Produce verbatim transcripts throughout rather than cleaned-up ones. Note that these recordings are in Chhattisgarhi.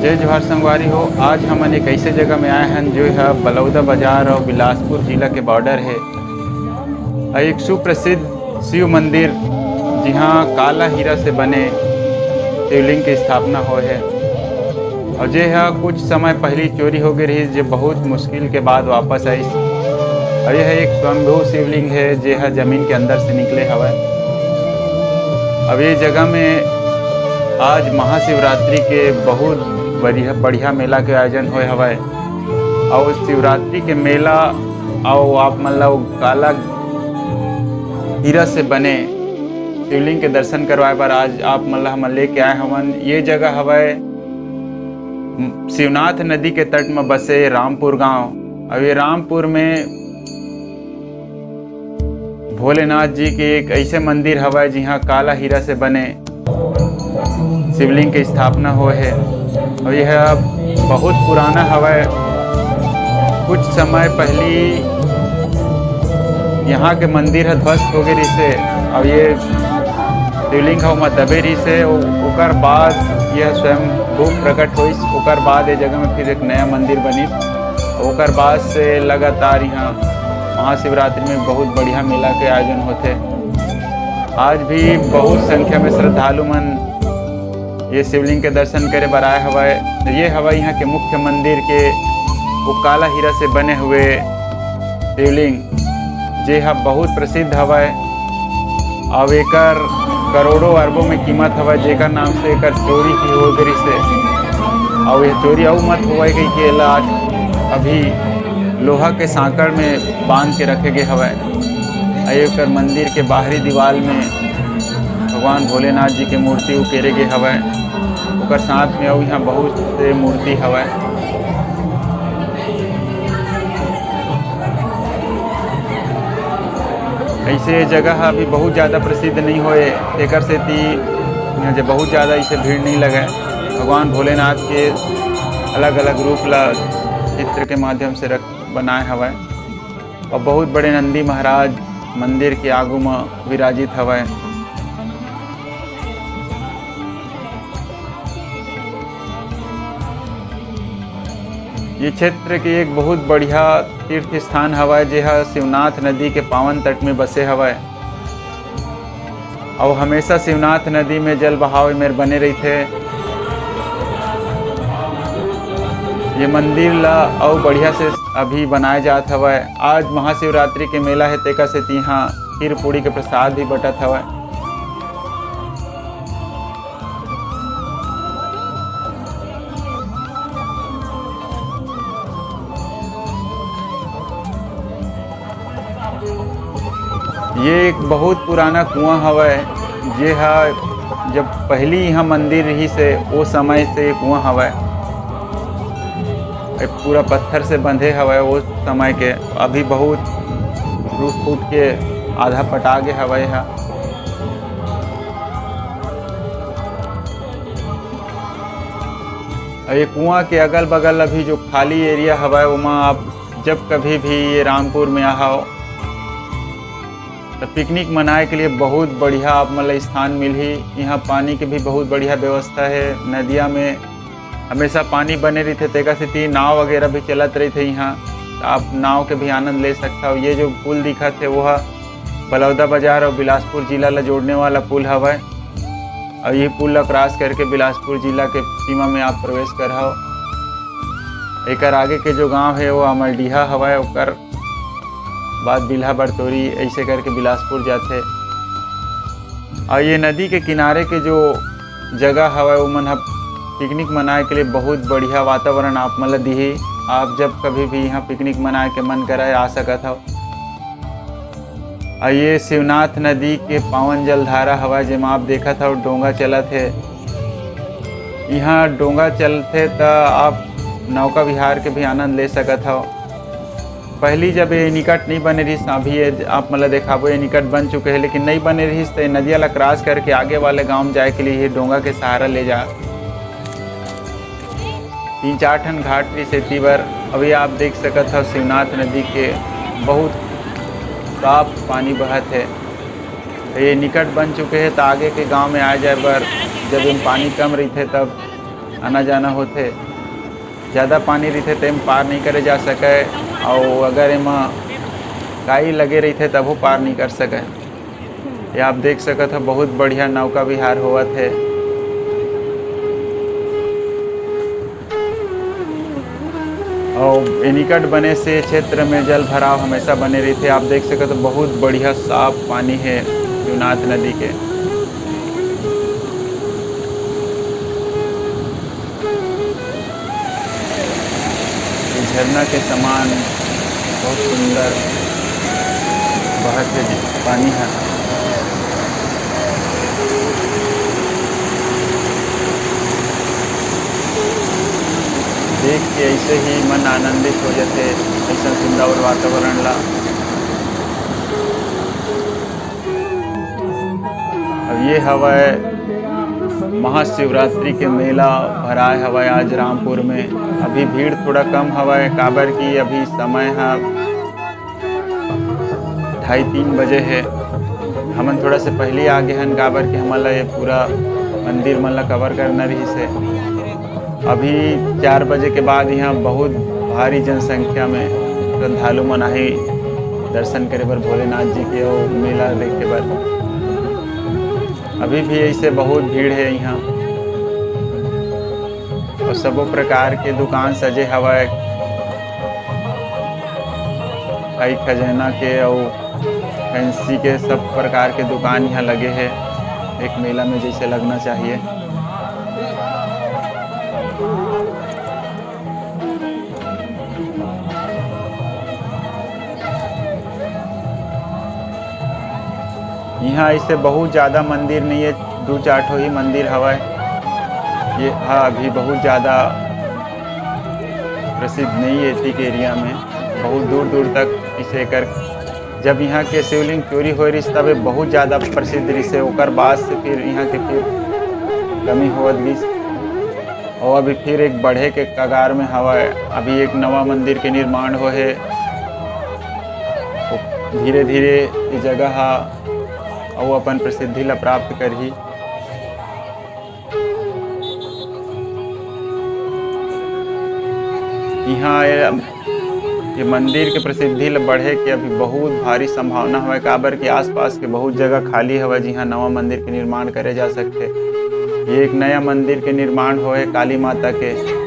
जय जोहार संगवारी हो। आज हमन एक ऐसे जगह में आए हन जो है बलौदा बाजार और बिलासपुर जिला के बॉर्डर है। और एक सुप्रसिद्ध शिव मंदिर, जिहां काला हीरा से बने शिवलिंग के स्थापना होए है। और जे हा कुछ समय पहली चोरी हो गई रही, जे बहुत मुश्किल के बाद वापस आइस। और यह एक स्वयंभू शिवलिंग है, जे हा जमीन के अंदर से निकले हवय। अब ये जगह में आज महाशिवरात्रि के बहुत बढ़िया, बढ़िया मेला के आयोजन होए हवय। और शिवरात्रि के मेला, और आप मन ला वो काला हीरा से बने शिवलिंग के दर्शन करवाए बर आज आप मन ला हमन लेके आए हवन। ये जगह हवय शिवनाथ नदी के तट में बसे रामपुर गांव। अब ये रामपुर में भोलेनाथ जी के एक ऐसे मंदिर हवय, जिहां काला हीरा से बने शिवलिंग के स्थापना होए हे। और यह बहुत पुराना हवय। कुछ समय पहली यहाँ के मंदिर ह ध्वस्त हो गए रिहिसे, और ये शिवलिंग ह ओमा दबे रिहिसे। ओ-, ओकर बाद यह स्वयं रूप प्रकट होइस। ओकर बाद ये जगह में फिर एक नया मंदिर बनिस। ओकर बाद से लगातार यहाँ महाशिवरात्रि में बहुत बढ़िया मेला के आयोजन होथे। आज भी बहुत संख्या में श्रद्धालु मन ये शिवलिंग के दर्शन करे बर आए हवय। तो ये हवय यहाँ के मुख्य मंदिर के वो काला हीरा से बने हुए शिवलिंग, जे ह बहुत प्रसिद्ध हवय। अब एकर करोड़ों अरबों में कीमत हवय, जेकर नाम से एकर चोरी भी हो गई से। और ये चोरी अउ मत होवय कहिके एला आज अभी लोहा के सांकड़ में बांध के रखे गे हवय। अउ एकर मंदिर के बाहरी दीवार में भगवान भोलेनाथ जी के मूर्ति उकेरे गे हवय। ओकर साथ में अउ यहाँ बहुत से मूर्ति हवय। ऐसे जगह अभी बहुत ज़्यादा प्रसिद्ध नहीं होए, तेकर सेती यहाँ जे बहुत ज़्यादा इसे भीड़ नहीं लगे। भगवान भोलेनाथ के अलग-अलग रूप ला चित्र के माध्यम से रख, बनाए हवय और बहुत बड़े नंदी महाराज मंदिर के आगू म विराजित हवय। ये क्षेत्र के एक बहुत बढ़िया तीर्थ स्थान हवय, जे ह शिवनाथ नदी के पावन तट में बसे हवय। अउ हमेशा शिवनाथ नदी में जल बहाव एमेर बने रहिथे। ये मंदिर ला अउ बढ़िया से अभी बनाए जात हवय। आज महाशिवरात्रि के मेला हे, तेकर सेती इहाँ खीर पूड़ी के प्रसाद भी बटत हवय। ये एक बहुत पुराना कुआं हवय, जे हा जब पहली यहाँ मंदिर रहिस हे, ओ समय से ये कुआं हवय। ये पूरा पत्थर से बंधे हवय ओ समय के। अभी बहुत टूट फूट के आधा पटा गे हवय हा। ये कुआं के अगल बगल अभी जो खाली एरिया हवय, ओमा आप जब कभी भी ये रामपुर में आहव, तो पिकनिक मनाए के लिए बहुत बढ़िया आप मन ल स्थान मिलही। यहाँ पानी के भी बहुत बढ़िया व्यवस्था है। नदिया में हमेशा पानी बने रहिथे, तेकर सेती नाव वगैरह भी चलत रहिथे। यहाँ आप नाव के भी आनंद ले सकथव। ये जो पुल दिखत हे, वो ह बलौदा बाजार और बिलासपुर जिला ला जोड़ने वाला पुल हवय। और ये पुल ला क्रॉस करके बिलासपुर जिला के सीमा में आप प्रवेश करहव। एकर आगे के जो गांव है, वो अमलडीहा हवय, ओकर बाद बिल्हा बरतोरी, ऐसे करके बिलासपुर जाथे। और ये नदी के किनारे के जो जगह हवय, वो मन ह पिकनिक मनाए के लिए बहुत बढ़िया वातावरण आप मन ल दिही। आप जब कभी भी यहाँ पिकनिक मनाए के मन करे, आ सकत हव। और ये शिवनाथ नदी के पावन जलधारा हवय, जेमा आप देखत हव डोंगा चलत हे। यहाँ डोंगा चलथे त आप नौका विहार के भी आनंद ले सकत हव। पहली जब ये निकट नहीं बने रहिस, अभी ये आप मन ल देखाबो, ये निकट बन चुके हे, लेकिन नहीं बने रहिस त ये नदिया ला क्रॉस करके आगे वाले गांव में जाए के लिए ये डोंगा के सहारा ले जा। तीन चार ठन घाट रहिस एती बर। अभी आप देख सकत हव शिवनाथ नदी के बहुत साफ पानी बहत हे। ये निकट बन चुके हे, त आगे के गांव में आए जाए बर जब एम पानी कम रहिथे, तब आना जाना होथे। ज़्यादा पानी रहिथे, तेम पार नहीं करे जा सकय, अउ अगर एमा काई लगे रहिथे, तभो पार नहीं कर सकय। ये आप देख सकत हो, बहुत बढ़िया नौका विहार होवत हे। अउ एनिकट बने से क्षेत्र में जल भराव हमेशा बने रहिथे। आप देख सकत हो, बहुत बढ़िया साफ पानी हे शिवनाथ नदी के। ये झरना के समान बहुत सुंदर बहत हे जी पानी ह। देख के ऐसे ही मन आनंदित हो जाथे, ऐसा सुंदर वातावरण ला। अब ये हवय महाशिवरात्रि के मेला भराए हवय आज रामपुर में। अभी भीड़ थोड़ा कम हवय, काबर कि अभी समय ह ढाई तीन बजे हे। हमन थोड़ा से पहली आ गे हन, काबर कि हमन ला ये पूरा मंदिर मन ला कवर करना रहिस हे। अभी चार बजे के बाद यहाँ बहुत भारी जनसंख्या में श्रद्धालु मन आही दर्शन करे बर भोलेनाथ जी के अउ मेला देखे बर। अभी भी ऐसे बहुत भीड़ हे यहाँ अउ सबो प्रकार के दुकान सजे हवय। खाई खजाना के अउ फैंसी के सब प्रकार के दुकान यहाँ लगे हे, एक मेला में जैसे लगना चाहिए। यहाँ ऐसे बहुत ज़्यादा मंदिर नहीं है, दो चार ठो ही मंदिर हवय। ये हा अभी बहुत ज़्यादा प्रसिद्ध नहीं है एती के एरिया में, बहुत दूर दूर तक इसे कर जब यहाँ के शिवलिंग चोरी होए रहिस, तब ये बहुत ज़्यादा प्रसिद्ध रहिस हे। ओकर बाद से फिर यहाँ के फिर कमी होवत गिस। और अभी फिर एक बढ़े के कगार में हवय। अभी एक नवा मंदिर के निर्माण होए हे। धीरे-धीरे ये जगह ह अउ अपन प्रसिद्धि ला प्राप्त करही। इहाँ ये, ये मंदिर के प्रसिद्धि ल बढ़े के अभी बहुत भारी संभावना हवय, काबर के आसपास के बहुत जगह खाली हवय, जिहाँ नवा मंदिर के निर्माण करे जा सकथे। ये एक नया मंदिर के निर्माण होए काली माता के।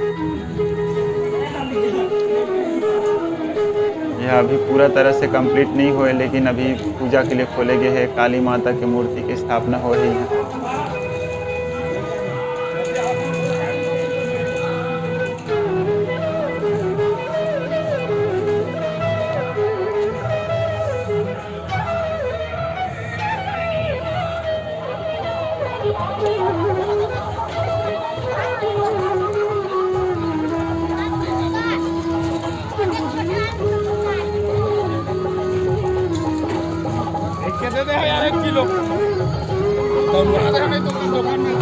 यह अभी पूरा तरह से complete नहीं होए, लेकिन अभी पूजा के लिए खोले गए हे। काली माता के मूर्ति की स्थापना हो रही है। एक के दे दे यार, एक किलो। तो मुड़ा दे, नहीं तो दुकान में।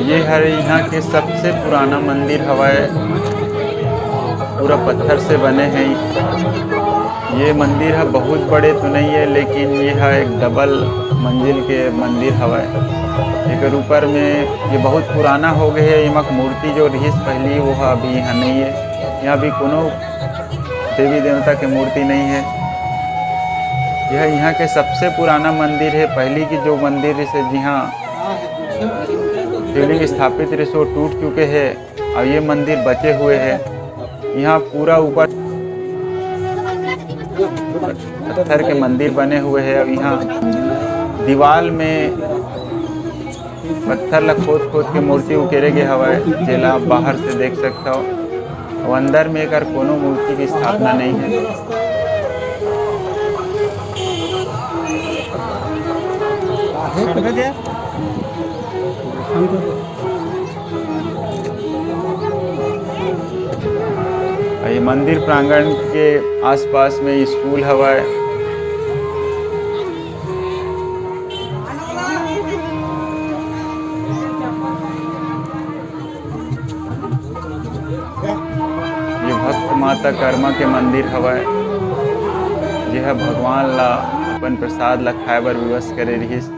ये हर यहाँ के सबसे पुराना मंदिर हवय, पूरा पत्थर से बने हैं। ये मंदिर ह बहुत बड़े तो नहीं है, लेकिन ये ह एक double मंजिल के मंदिर हवय। एकर ऊपर में ये बहुत पुराना हो गए है। एमा मूर्ति जो रहिस पहली, वो ह अभी यहाँ नहीं है। यहाँ भी कोनो देवी देवता के मूर्ति नहीं है। यह यहाँ के सबसे पुराना मंदिर है। पहली की जो मंदिर रहिस हे, जिहाँ शिवलिंग स्थापित रहिस हे, वो टूट चुके हैं। अउ ये मंदिर बचे हुए हे। यहाँ पूरा ऊपर पत्थर के मंदिर बने हुए हे। अउ यहाँ दीवाल में पत्थर ला खोद खोद के मूर्ति उकेरे गे हवय, जेला आप बाहर से देख सकथव। अउ अंदर में एकर कोनो मूर्ति की स्थापना नहीं है। मंदिर प्रांगण के आसपास में स्कूल हवय। ये भक्त माता कर्मा के मंदिर हवय, जेहा भगवान ला अपन प्रसाद ला खाए बर विवश करे रिहिस।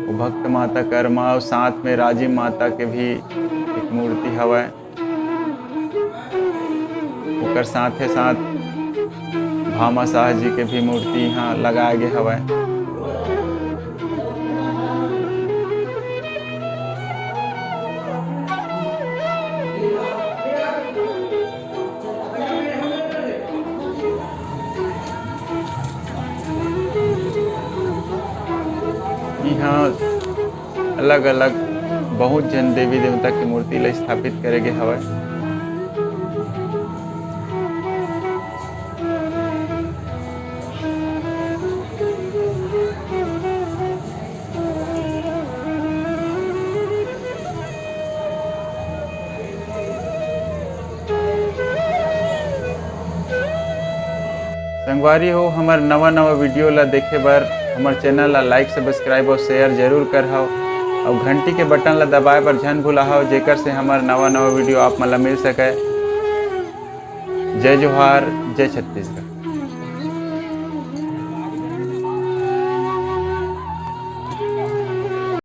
वो भक्त माता कर्मा अउ साथ में राजिम माता के भी एक मूर्ति हवय। ओकर साथे साथ भामा साहू जी के भी मूर्ति इहाँ लगाए गे हवय। इहाँ अलग-अलग बहुत झन देवी देवता के मूर्ति ल स्थापित करे गे हवय। संगवारी हो, हमर नवा नवा वीडियो ला देखे बर हमर चैनल ला लाइक, सब्सक्राइब अउ शेयर जरूर करहव, अउ घंटी के बटन ला दबाए बर झन भुलाहव, जेकर से हमर नवा नवा वीडियो आप मन ला मिल सके। जय जोहार, जय छत्तीसगढ़।